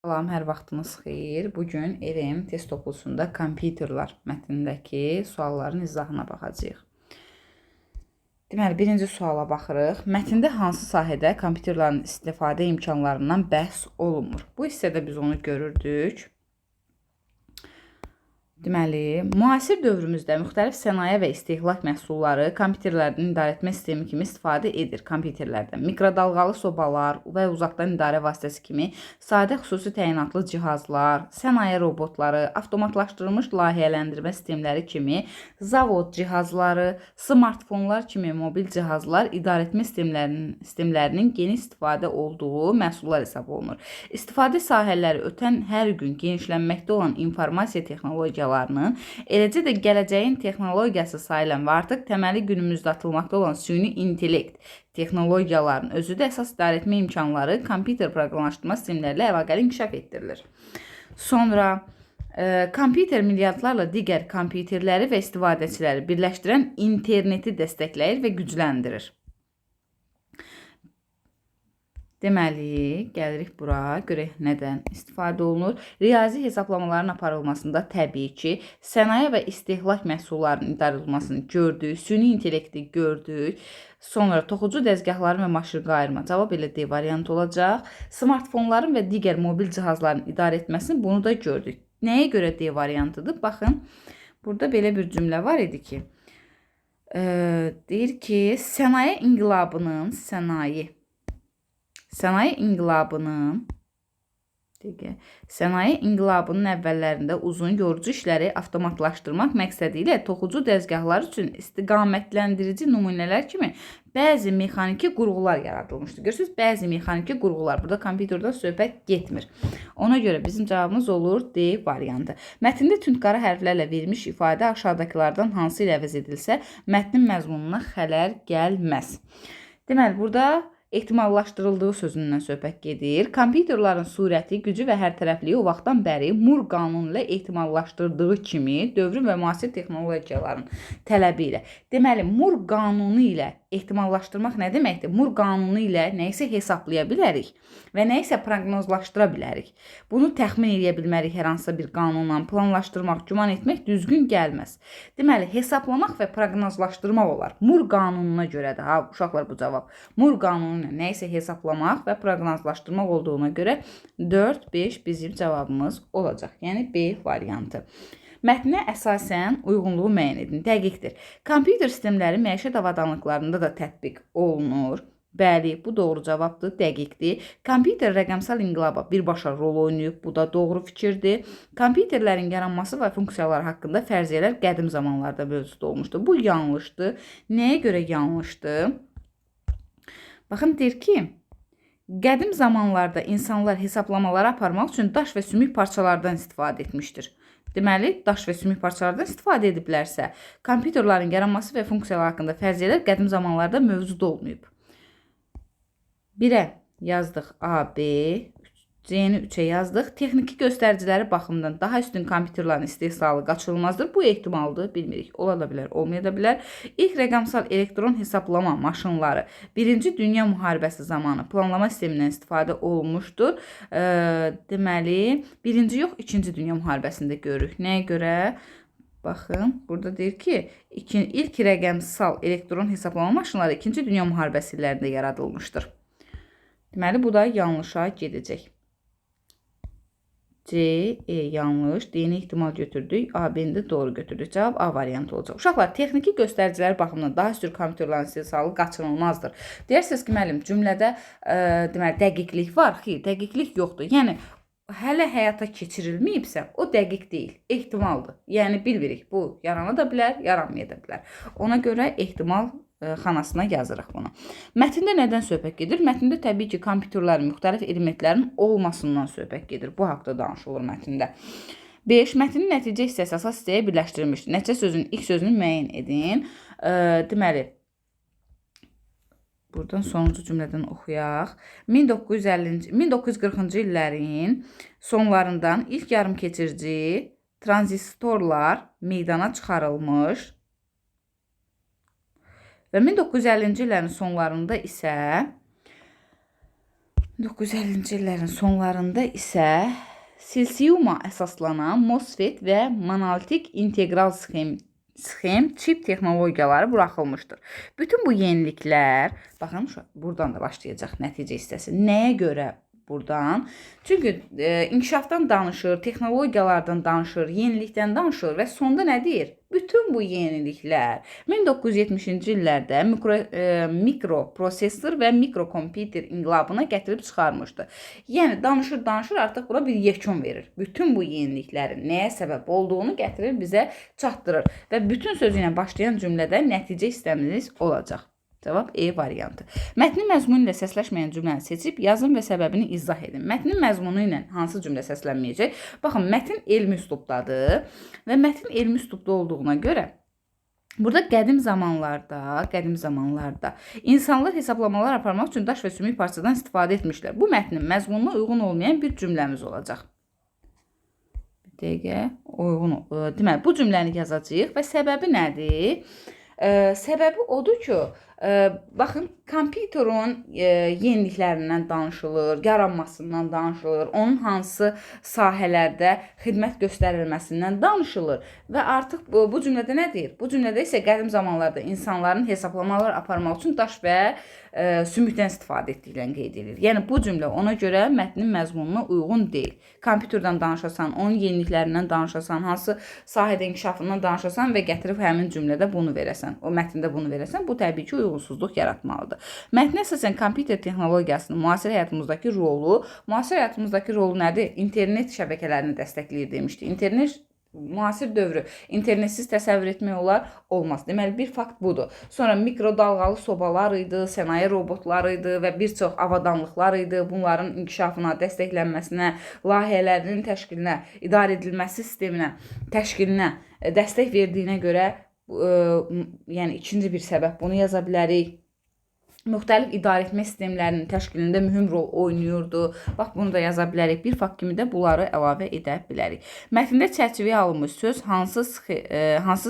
Salam, hər vaxtınız xeyir. Bu gün RM test toplusunda kompüterlər mətnindəki sualların izahına baxacağıq. Deməli, birinci suala baxırıq. Mətndə hansı sahədə kompüterlərin istifadə imkanlarından bəhs olunmur? Bu hissədə biz onu görürdük. Deməli, müasir dövrümüzdə müxtəlif sənaye və istehlak məhsulları kompüterlərdən idarəetmə sistemi kimi istifadə edir. Kompüterlərdən mikrodalğalı sobalar və uzaqdan idarə vasitəsi kimi sadə xüsusi təyinatlı cihazlar, sənaye robotları, avtomatlaşdırılmış layihələndirmə sistemləri kimi zavod cihazları, smartfonlar kimi mobil cihazlar idarəetmə sistemlərinin geniş istifadə olduğu məhsullar hesab olunur. İstifadə sahələri ötən hər gün genişlənməkdə olan informasiya texnologiyalarının, eləcə də gələcəyin texnologiyası sayılan və artıq təməli günümüzdə atılmaqda olan süni intellekt texnologiyalarının özü də əsas idarəetmə imkanları kompüter proqramlaşdırma sistemləri ilə əlaqəli inkişaf etdirilir. Sonra kompüter milyardlarla digər kompüterləri və istifadəçiləri birləşdirən interneti dəstəkləyir və gücləndirir. Deməli, gəlirik bura, görək nədən istifadə olunur. Riyazi hesablamaların aparılmasında təbii ki, sənaye və istehlak məhsullarının idarə olunmasını gördük, süni intellekti gördük. Sonra toxucu dəzgahların və maşın ayırma. Cavab elə D variantı olacaq. Smartfonların və digər mobil cihazların idarə etməsini bunu da gördük. Nəyə görə D variantıdır? Baxın, burada belə bir cümlə var idi ki, deyir ki, sənaye inqilabının, Sənaye inqilabının əvvəllərində uzun yorucu işləri avtomatlaşdırmaq məqsədi ilə toxucu dəzgahlar üçün istiqamətləndirici nümunələr kimi bəzi mexaniki qurğular yaradılmışdı. Görürsünüz, bəzi mexaniki qurğular. Burada kompüterdən söhbət getmir. Ona görə bizim cavabımız olur D variantı. Mətndə tünd qara hərflərlə verilmiş ifadə aşağıdakılardan hansı ilə əvəz edilsə, mətnin məzmununa xələl gəlməz. Deməli, burada ehtimallaşdırıldığı sözündən söhbət gedir. Kompüterlərin surəti, gücü və hərtərəfliyi o vaxtdan bəri Mur qanunu ilə ehtimallaşdırdığı kimi dövrün və müasir texnologiyaların tələbi ilə. Deməli, Mur qanunu ilə ehtimallaşdırmaq nə deməkdir? Mur qanunu ilə nəyisə hesablaya bilərik və nəyisə proqnozlaşdıra bilərik. Bunu təxmin edə bilmərik hər hansısa bir qanunla, planlaşdırmaq, güman etmək düzgün gəlməz. Deməli, hesablamaq və proqnozlaşdırmaq olar. Mur qanununa görədir, ha, uşaqlar bu cavab. Mur qanunu ilə nəyisə hesablamaq və proqnozlaşdırmaq olduğuna görə 4, 5 bizim cavabımız olacaq. Yəni B variantı. Mətnə əsasən uyğunluğu müəyyən edin. Dəqiqdir. Kompüter sistemləri məişət avadanlıqlarında da tətbiq olunur. Bəli, bu doğru cavabdır, dəqiqdir. Kompüter rəqəmsal inqilaba birbaşa rol oynayıb, bu da doğru fikirdir. Kompüterlərin yaranması və funksiyaları haqqında fərziyyələr qədim zamanlarda mövcud olmuşdur. Bu yanlışdır. Nəyə görə yanlışdır? Baxın, deyir ki, qədim zamanlarda insanlar hesablamaları aparmaq üçün daş və sümük parçalardan istifadə etmişdir. Deməli, daş və sümük parçalardan istifadə ediblərsə, kompüterlərin yaranması və funksiyaları haqqında fərziyyələr qədim zamanlarda mövcud olmayıb. 1-ə yazdıq A, B, C-ni 3-ə yazdıq. Texniki göstəriciləri baxımından daha üstün kompüterlərin istehsalı qaçılmazdır. Bu ehtimaldır, bilmirik. Ola da bilər, olmaya da bilər. İlk rəqəmsal elektron hesablama maşınları Birinci Dünya Müharibəsi zamanı planlama sistemindən istifadə olunmuşdur. Deməli, birinci yox, ikinci Dünya Müharibəsində görürük. Nəyə görə? Baxın, burada deyir ki, ilk rəqəmsal elektron hesablama maşınları İkinci Dünya Müharibəsi illərində yaradılmışdır. Deməli, bu da yanlışa gedəcək. C, E yanlış, D-ni ehtimal götürdük, A, B-ni də doğru götürdük. Cavab A variantı olacaq. Uşaqlar, texniki göstəricilər baxımından daha üstün kompüterlərin istehsalı qaçınılmazdır. Deyirsiniz ki, müəllim, cümlədə deməli, dəqiqlik var. Xeyr, dəqiqlik yoxdur. Yəni, hələ həyata keçirilməyibsə, o dəqiq deyil, ehtimaldır. Yəni, bilmirik, bu yarana da bilər, yaranmaya da bilər. Ona görə ehtimal xanasına yazırıq bunu. Mətndə nədən söhbət gedir? Mətndə təbii ki, kompüterlərin müxtəlif elementlərin olmasından söhbət gedir. Bu haqda danışılır mətndə. 5. Mətnin nəticə hissəsi əsas hissəyə birləşdirilmişdir. Nəticə sözünün ilk sözünü müəyyən edin. Deməli, buradan sonuncu cümlədən oxuyaq. 1940-cı illərin sonlarından ilk yarımkeçirici tranzistorlar meydana çıxarılmış və 1950-ci illərin sonlarında isə 1950-ci illərin sonlarında isə silsiuma əsaslanan MOSFET və monolitik integral sxem çip texnologiyaları buraxılmışdır. Bütün bu yeniliklər, baxın, buradan da başlayacaq nəticə hissəsi. Nəyə görə buradan? Çünki inkişafdan danışır, texnologiyalardan danışır, yenilikdən danışır və sonda nə deyir? Bütün bu yeniliklər 1970-ci illərdə mikroprosesor və mikrokompüter inqilabına gətirib çıxarmışdı. Yəni danışır, danışır, artıq bura bir yekun verir. Bütün bu yeniliklərin nəyə səbəb olduğunu gətirir bizə çatdırır və bütün sözü ilə başlayan cümlədə nəticə hissəmiz olacaq. Cavab E variantı. Mətnin məzmunu ilə səsləşməyən cümləni seçib yazın və səbəbini izah edin. Mətnin məzmunu ilə hansı cümlə səslənməyəcək? Baxın, mətin elmi üslubdadır və mətin elmi üslubda olduğuna görə burada qədim zamanlarda insanlar hesablamalar aparmaq üçün daş və sümük parçadan istifadə etmişlər. Bu mətnin məzmununa uyğun olmayan bir cümləmiz olacaq. Bir dəqiqə, uyğun. Deməli, bu cümləni yazacağıq və səbəbi nədir? Səbəbi odur ki, baxın, kompüterin yeniliklərindən danışılır, yaranmasından danışılır, onun hansı sahələrdə xidmət göstərilməsindən danışılır və artıq bu cümlədə nə deyir? Bu cümlədə isə qədim zamanlarda insanların hesablamalar aparmaq üçün daş və sümükdən istifadə etdiklərini qeyd edir. Yəni bu cümlə ona görə mətnin məzmununa uyğun deyil. Kompüterdən danışasan, onun yeniliklərindən danışasan, hansı sahədə inkişafından danışasan və gətirib həmin cümlədə bunu verəsən, o mətndə bunu verəsən, bu təbii ki, uyğunsuzluq yaratmalıdır. Mətnə əsasən kompüter texnologiyasının müasir həyatımızdakı rolu, nədir? İnternet şəbəkələrini dəstəkləyir demişdi. İnternet müasir dövrü internetsiz təsəvvür etmək olar, olmaz. Deməli, bir fakt budur. Sonra mikrodalğalı sobalar idi, sənaye robotları idi və bir çox avadanlıqlar idi. Bunların inkişafına, dəstəklənməsinə, layihələrinin təşkilinə, idarə edilməsi sisteminə, təşkilinə dəstək verdiyinə görə, yəni ikinci bir səbəb bunu yaza bilərik. Müxtəlif idarəetmə sistemlərinin təşkilində mühüm rol oynayırdı. Bax, bunu da yaza bilərik. Bir fakt kimi də bunları əlavə edə bilərik. Mətndə çərçivəyə alınmış söz hansı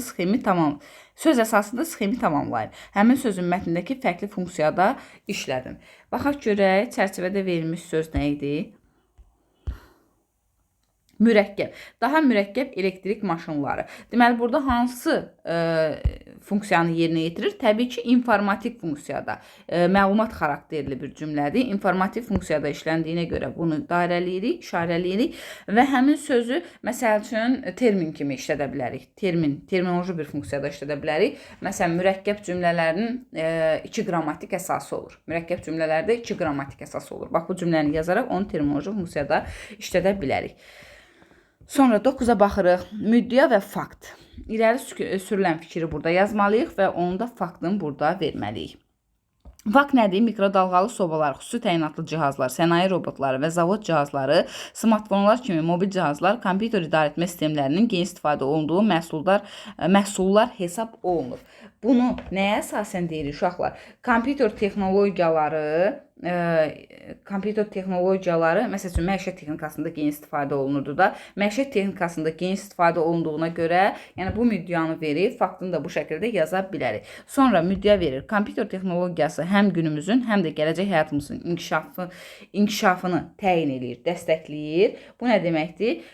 sxemi tamam söz əsasında sxemi tamamlayır. Həmin sözün mətndəki fərqli funksiyada işlədin. Baxaq görək, çərçivədə verilmiş söz nə idi? Mürəkkəb. Daha mürəkkəb elektrik maşınları. Deməli, burada hansı funksiyanı yerinə yetirir? Təbii ki, informatik funksiyada. Məlumat xarakterli bir cümlədir. İnformatik funksiyada işləndiyinə görə bunu dairələyirik, işarələyirik və həmin sözü, məsəl üçün, termin kimi işlədə bilərik. Terminoloji bir funksiyada işlədə bilərik. Məsələn, mürəkkəb cümlələrin iki qrammatik əsası olur. Mürəkkəb cümlələrdə iki qrammatik əsası olur. Bax, bu cümləni yazaraq onu terminoloji funksiyada işlədə bilərik. Sonra 9-a baxırıq. Müddəa və fakt. İrəli sürülən fikri burada yazmalıyıq və onu da faktını burada verməliyik. Fakt nədir? Mikrodalğalı sobalar, xüsusi təyinatlı cihazlar, sənaye robotları və zavod cihazları, smartfonlar kimi mobil cihazlar, kompüter idarəetmə sistemlərinin geniş istifadə olunduğu məhsullar hesab olunur. Bunu nəyə əsasən deyirik uşaqlar? Kompüter texnologiyaları, məsəl üçün, məişət texnikasında geniş istifadə olunurdu da. Məişət texnikasında geniş istifadə olunduğuna görə, yəni bu müddəanı verir, faktını da bu şəkildə yaza bilərik. Sonra müddəa verir. Kompüter texnologiyası həm günümüzün, həm də gələcək həyatımızın inkişafını təyin eləyir, dəstəkləyir. Bu nə deməkdir?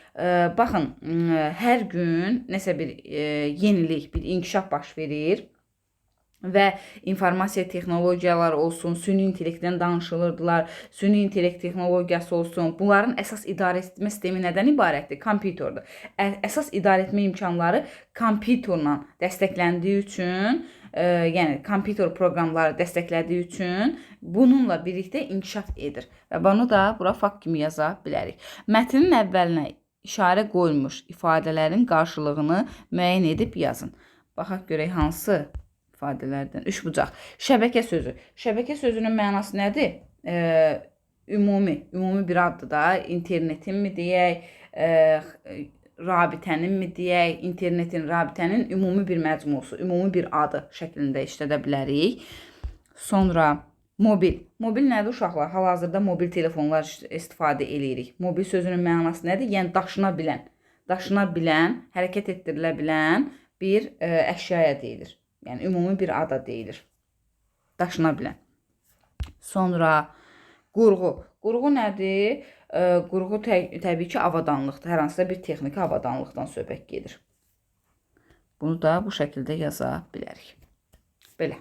Baxın, hər gün nəsə bir yenilik, bir inkişaf baş verir və informasiya texnologiyaları olsun, süni intellektdən danışılırdılar, süni intellekt texnologiyası olsun. Bunların əsas idarə etmə sistemi nədən ibarətdir? Kompüterdir. Əsas idarə etmə imkanları kompüterlə dəstəkləndiyi üçün, yəni kompüter proqramları dəstəklədiyi üçün bununla birlikdə inkişaf edir. Və bunu da bura fakt kimi yaza bilərik. Mətnin əvvəlinə işarə qoyulmuş ifadələrin qarşılığını müəyyən edib yazın. Baxaq görək hansı ifadələrdən. Üçbucaq. Şəbəkə sözü. Şəbəkə sözünün mənası nədir? Ümumi bir addır da. İnternetin mi deyək, rabitənin mi deyək, internetin, rabitənin ümumi bir məcmusu, ümumi bir adı şəklində işlədə bilərik. Sonra mobil. Mobil nədir uşaqlar? Hal-hazırda mobil telefonlar istifadə eləyirik. Mobil sözünün mənası nədir? Yəni daşına bilən, hərəkət etdirilə bilən bir əşyaya deyilir. Yəni, ümumi bir ada deyilir. Daşına bilən. Sonra Qurğu. Qurğu nədir? Qurğu təbii ki, avadanlıqdır. Hər hansısa bir texniki avadanlıqdan söhbət gedir. Bunu da bu şəkildə yaza bilərik. Belə.